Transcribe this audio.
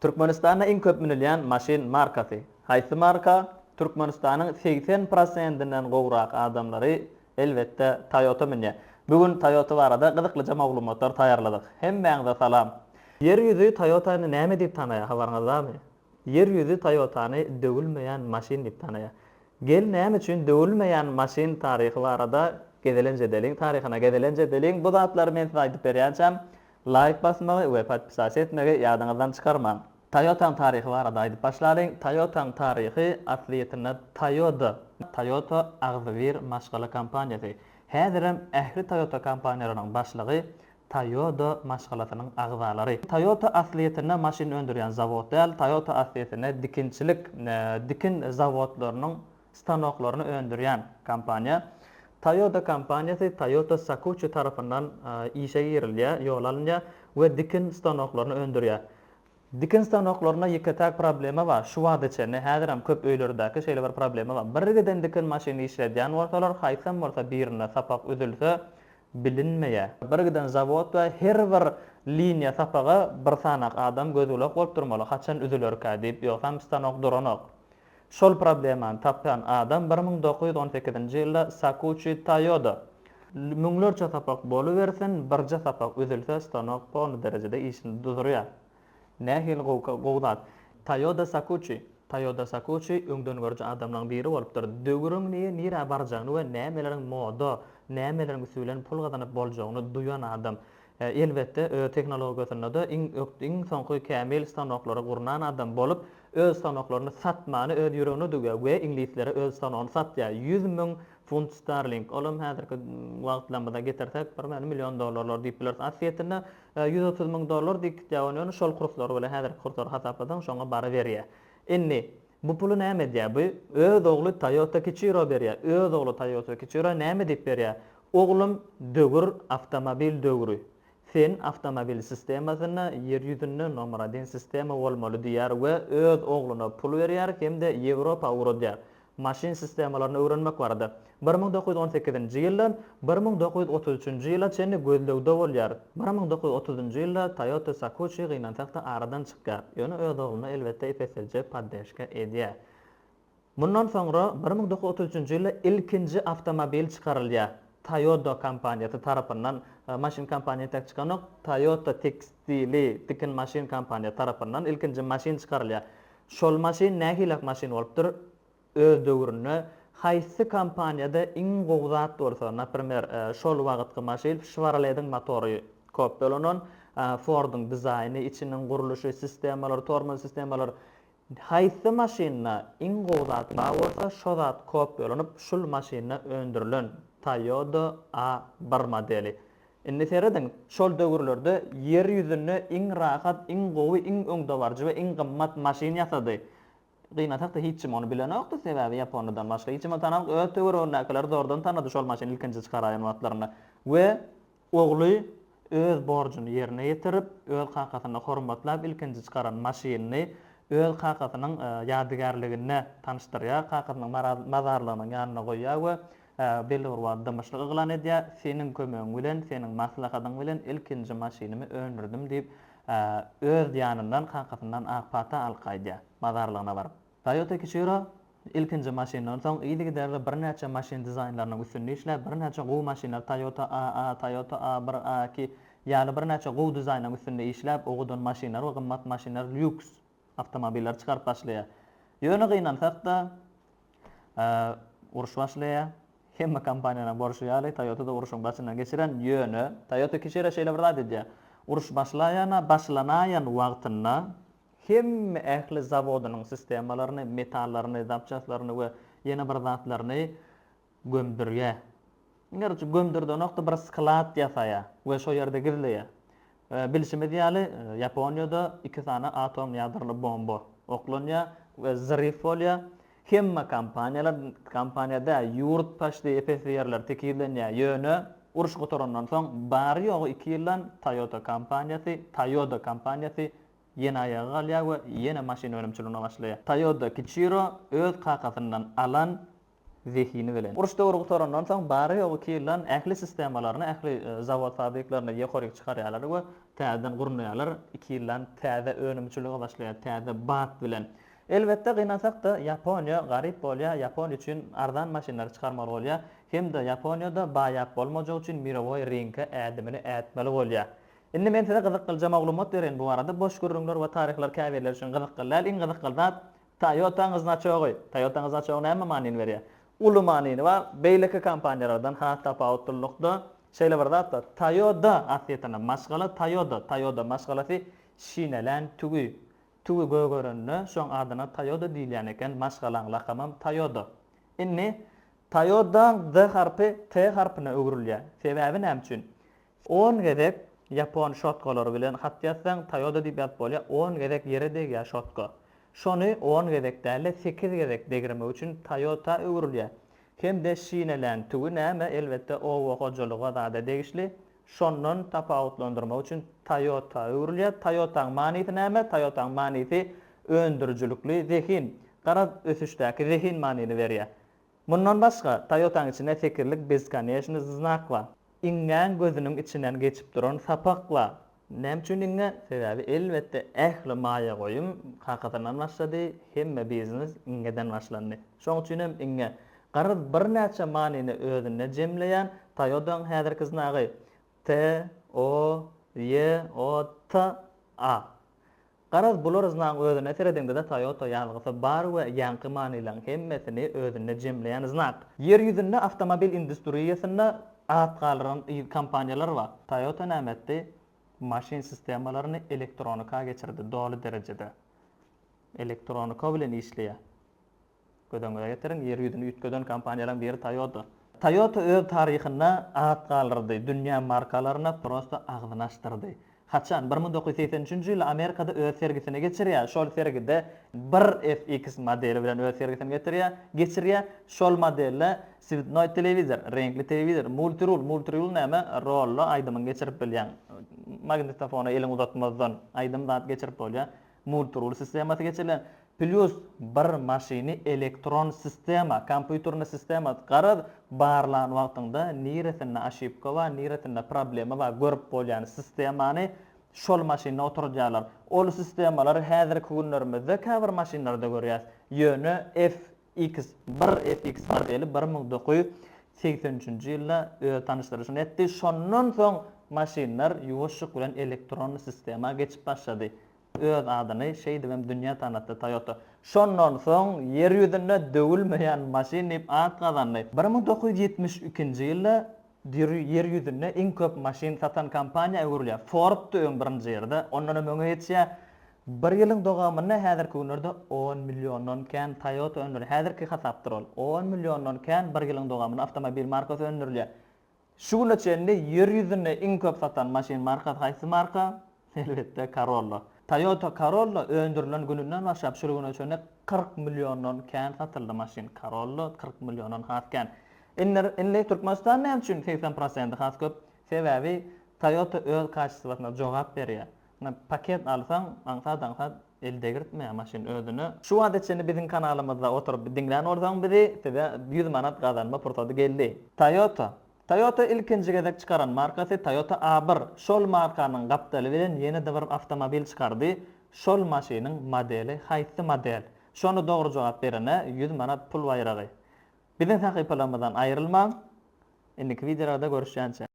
Türkmenistanda iň köp münülýän maşyn markasy. Haýsy marka? Türkmenistanyň 80 prosendinden gowrak adamlary elbetde Toyota münýär. Bu gün Toyota barada gyzyklyja maglumatlar taýýarladyk. Hemmäňize salam. Ýer ýüzi Toyotany näme diýip tanaýar habaryňyz barmy? Ýer ýüzi Toyotany döwülmeýän maşyn diýip tanaýar. Gel näme üçin döwülmeýän maşyn taryhy barada gezelenç edeliň taryhyna gezelenç edeliň bu zatlary men size aýdyp berýänçäm laýk basmagy we podpisasiýa etmegi ýadyňyzdan çykarmaň. Toyotaň taryhy barada aýdyp başlalyň Toyotaň taryhy aslyýetinde Toyoda Toyota agzybir maşgala kompaniýasy häzirem ähli Toyota kompaniýalarynyň başlygy Toyota maşgalasynyň agzalary. Toyota aslyýetinde maşyn öndürýän zawod däl, Toyota aslyýetinde dikinçilik, dikin zawodlarynyň stanoklaryny öndürýän kompaniýa. Toyota kompaniýasy Toyota Sakuçi tarapyndan işe girilýär, ýola alynýar we dikin stanoklaryny öndürýär. Dikin stanoklarynda ýeke-täk problema bar, şu wagta çenli, häzirem köp öýlerdäki şeýle bir problema bar. Birgiden dikin maşyny işledýän bolsalar, haýsam bolsa birinde sapak üzülse, bilinmeýär. Birgiden zawod we her bir liniýa sapaga bir sanak adam göz-gulak bolup durmaly, haçan üzülerkä diýip, ýogsam stanok duranok. Şol problemany tapan adam 1918-nji ýylda Sakuçi Toýoda. Müňlerçe sapak bolubersin, birje sapak üzülse stanok polny derejede işini duzurýar. Nähili gowy gowy zat. Toýoda Sakuçi. Toýoda Sakuçi öňdengörüji adamlaryň biri bolupdyr. Döwrüň nie nirä barjagyny we nämeleriň moda, nämeleriň üsti bilen pul gazanyp boljagyny duýan adam. Elbetde, öz tehnologiýasynda-da iň iň soňky kämil stanoklary gurnan adam bolup, öz stanoklaryny satmany öz ýüregine düwýär we iňlislere öz stanogyny satýar. 100 000 funt starling, olam häzirki wagtlarymyza getirsek bir million dollarlar diýip bileris. Aslyýetinde 130 000 dollar diýip gitýär ony, ýöne şol kurslary bilen häzirki kurslary hasaplasaň şoňa baryberýär. Indi, bu puly näme edýär? Bu öz ogly Toyota Kiçiro berýär. Öz ogly Toyota Kiçiro näme diýip berýär? Oglum, döwür awtomobil döwri. Sen awtomobil sistemasynda ýer ýüzünde nomer odin sistema bolmaly diýýär we öz ogluna pul berýär hem-de Ýewropa ugradýar. Maşyn sistemalaryny öwrenmek barada. 1918-nji ýyldan 1933-nji ýyla çenli gözlegde bolýar. 1930-njy ýylda Toyota Sakuçi gynansak-da aradan çykýar. Ýöne öz ogluna elbetde ep-eslije poddežka edýär. Mundan soňra 1933-nji ýylda ilkinji awtomobil çykarylýar. Toyota kompaniýasy tarapyndan, maşyn kompaniýa entek çykanok, Toyota tekstili tikin maşyn kompaniýasy tarapyndan ilkinji maşyn çykarylýar. Şol maşyn nähilek maşyn bolupdyr? Öz döwründe haýsy kompaniýada iň gowy zat bolsa, naprimer, şol wagtky maşyn Chevrolet-iň motory kop bölünen, Ford-yň dizaýny, içiniň gurluşy, sistemalary, tormoz sistemalary, haýsy maşynda iň gowy zat bar bolsa, şo zat kop bölünip, şul maşynda öndürilen Toyota A1 modeli. Indi serediň, şol döwürlerde ýer ýüzünde iň rahat, iň gowy, iň öňdebaryjy we iň gymmat maşyn ýasady. Gynasak-da hiç kim ony bilenokdy, sebäbi ýaponlydan başga hiç kim ony tanamok, öz töweregindäkiler zordan tanady şol maşyny ilkinji çykaraýan wagtlarynda. We ogly öz borjuny ýerine ýetirip, öz kakasyny hormatlap ilkinji çykaran maşynyny öz kakasynyň ýadygärliginde tanyşdyrýar, kakasynyň mazarlygynyň ýanynda goýýar we Belli bir wagt dymyşlyk yglan edýär, Seniň kömegiň bilen, seniň maslahatyň bilen ilkinji maşynymy öndürdim diýip, öz ýanyndan kakasyndan ak pata alyp gaýdýar, mazarlygyna baryp. Toyota Kiçiro ilkinji maşyndan soň yzygiderli birnäçe maşyn dizaýnlarynyň üstünde işläp, birnäçe gowy maşynlar Toyota AA, Toyota A1, A2 ýaly birnäçe gowy dizaýnlaryň üstünde işläp, owadan maşynlar we gymmat maşynlar, lýuks awtomobiller çykaryp başlaýar. Ýöne gynansak-da, Uruş başlaýar. Hemme kompaniýalaryň bolşy ýaly, Toyota-da urşuň başyndan geçiren, ýöne Toyota Kiçira şeýle bir zat edýär. Uruş başlaýana, başlanaýan wagtynda hemme ähli zawodynyň sistemalaryny, metallaryny, zapçastlaryny we ýene bir zatlaryny gömdürýär. Gerçi gömdürdenokda bir sklad ýasaýar we şo ýerde gizleýär. Bilşimiz ýaly, Ýaponiýada iki sany atom ýadrly bomba oklanýar we zryw bolýar. Hemme kompaniýalar, kompaniýa däl, ýurt paçti ep-esli ýerler tekizlenýär. Ýöne uruş gutarandan soň bary-ýogy iki ýyldan Toyota kompaniýasy, Toyoda kompaniýasy ýene aýaga galýar we ýene maşyn önümçiligine başlaýar. Toyoda Kiçiro öz kakasyndan alan. Zehini bilen. Uruş döwri gutarandan soň bary-ýogy iki ýyldan ähli sistemalaryny, ähli zawod-fabriklerini ýokaryk çykarýarlar we täzeden gurnaýarlar. Iki ýyldan täze önümçilige başlaýar, täze bat bilen. Elbetde, gynansak-da, Ýaponiýa garyp bolýar, Ýaponiýa üçin arzan maşynlary çykarmaly bolýar hem-de Ýaponiýada baýap bolmajagy üçin mirowoý rynka ädimini ätmeli bolýar. Indi men size gyzyklyja maglumat bereýin bu barada. Boş gürrüňler we taryhlar käbirleri üçin gyzykly däl. Iň gyzykly zat, Toyota-nyň znaçogy. Toyota-nyň znaçogy näme manyny berýär? Uly manyny bar. Beýleki kompaniýalardan has tapawutlylykda şeýle bir zat bar. Toyota aslyýetinde maşgala Toyota, Toyota maşgalasy şinelän tüwi. Tüwi gögerende şoň adyna Toyota diýilýän eken, maşgalaň lakamam Toyota. Indi Toyota-nyň D harpy T harpyna öwrülýär. Sebäbi näme üçin? On gezek ýapon şotkalary bilen hat ýazsaň Toyota diýip ýazyp bolýar, on gezek ýere degýär şotka. Şony on gezek dälde sekiz gezek degirmek üçin Toyota öwrülýär. Hem-de şinelän tüwi näme elbetde oba hojalyga zada degişli, şondan tapawutlandyrmak üçin Toyota öwrülýär. Toyotaň manysy näme? Toyotaň manysy öndürijilikli zehin. Garaz ösüşdäki zehin manyny berýär. Mundan başga, Toyota-nyň içinde sekizlik beskoneçnyý znak bar. Iňňäň gözüniň içinden geçip duran sapak bar. Näme üçin iňňe? Sebäbi elbetde ähli maýa goýum kakasyndan başlady, hemme biznes iňňeden başlandy. Şoň üçin hem iňňe. Garaz birnäçe manyny özünde jemleýän Toyota-nyň häzirki znagy, T, O, Y, O, T, A. Garaz bular znagyň özüne seredeňde-de Toyota ýazgysy bar we ýaňky manylaň hemmesini özünde jemleýän znak. Ýer ýüzünde awtomobil industriýasynda at galdyran kompaniýalar bar. Toyota näme etdi? Maşyn sistemalaryny elektronika geçirdi doly derejede. Elektronika bilen işleýär. Göz öňüňize getiriň, ýer ýüzüni üýtgeden kompaniýalaryň biri Toyota. Toyota öz taryhynda at galdyrdy, dünýä markalaryna prosto agzyny açdyrdy. Haçan? 1983-nji ýylda Amerikada öz sergisini geçirýär. Şol sergide bir FX modeli bilen öz sergisini getirýär, geçirýär. Şol modelde swetnoý telewizor, reňkli telewizor, multirul, multirul näme? Rollo aýdymyňy geçirip bilýäň. Magnitofona eliňi uzatmazdan aýdym zat geçirip bolýar. Multirul sistemasy geçirilen. Plýus bir maşyny elektron sistema, kompýuterni sistema, garaz barlan wagtyňda niresinde oşibka bar, niresinde problema bar görüp bolýan sistemany şol maşynda oturdýarlar. Ol sistemalary häzirki günlerimizde käbir maşynlarda görýäs. Ýöne FX bir FX modeli 1983-nji ýylda öz tanyşdyrylyşyny etdi. Şondan soň maşynlar ýuwaşlyk bilen elektronny sistema geçip başlady. Öz adyny şeýdibem dünýä tanatdy Toyota. Şondan soň ýer ýüzünde döwülmeýän maşyn diýip at gazandy. 1972-nji ýylda ýer ýüzünde iň köp maşyn satan kompaniýa öwrülýär. Ford-dy öň birinji ýerde, ondan hem öňe geçýär. Bir ýylyň dowamynda häzirki günlerde on milliondan kän Toyota öndürilýär. Häzirki hasapdyr ol. On milliondan kän bir ýylyň dowamynda awtomobil markasy öndürilýär. Şu güne çenli ýer ýüzünde iň köp satan maşyn markasy haýsy marka? Elbetde, Corolla. Toyota Corolla öndürilen gününden başlap şu güne çenli 40 milliondan kän satyldy maşyn. Corolla 40 milliondan has kän. Indi indi Türkmenistan näme üçin 80 prosenti has köp? Sebäbi Toyota öz kaçestwasyna jogap berýär. Ine paket alsaň aňsat-aňsat el degirtmeýär maşyn özüne. Şu wagta çenli biziň kanalymyzda oturyp diňlän bolsaň bizi size 100 manat gazanma pursady geldi. Toyota. Toyota ilkinji gezek çykaran markasy Toyota A bir. Şol markanyň gapdaly bilen ýene-de bir awtomobil çykardy. Şol maşynyň modeli haýsy model? Şony dogry jogap berene 100 manat pul baýragy. Biziň sahypalarymyzdan aýrylmaň. Indiki wideolarda görüşýänçä.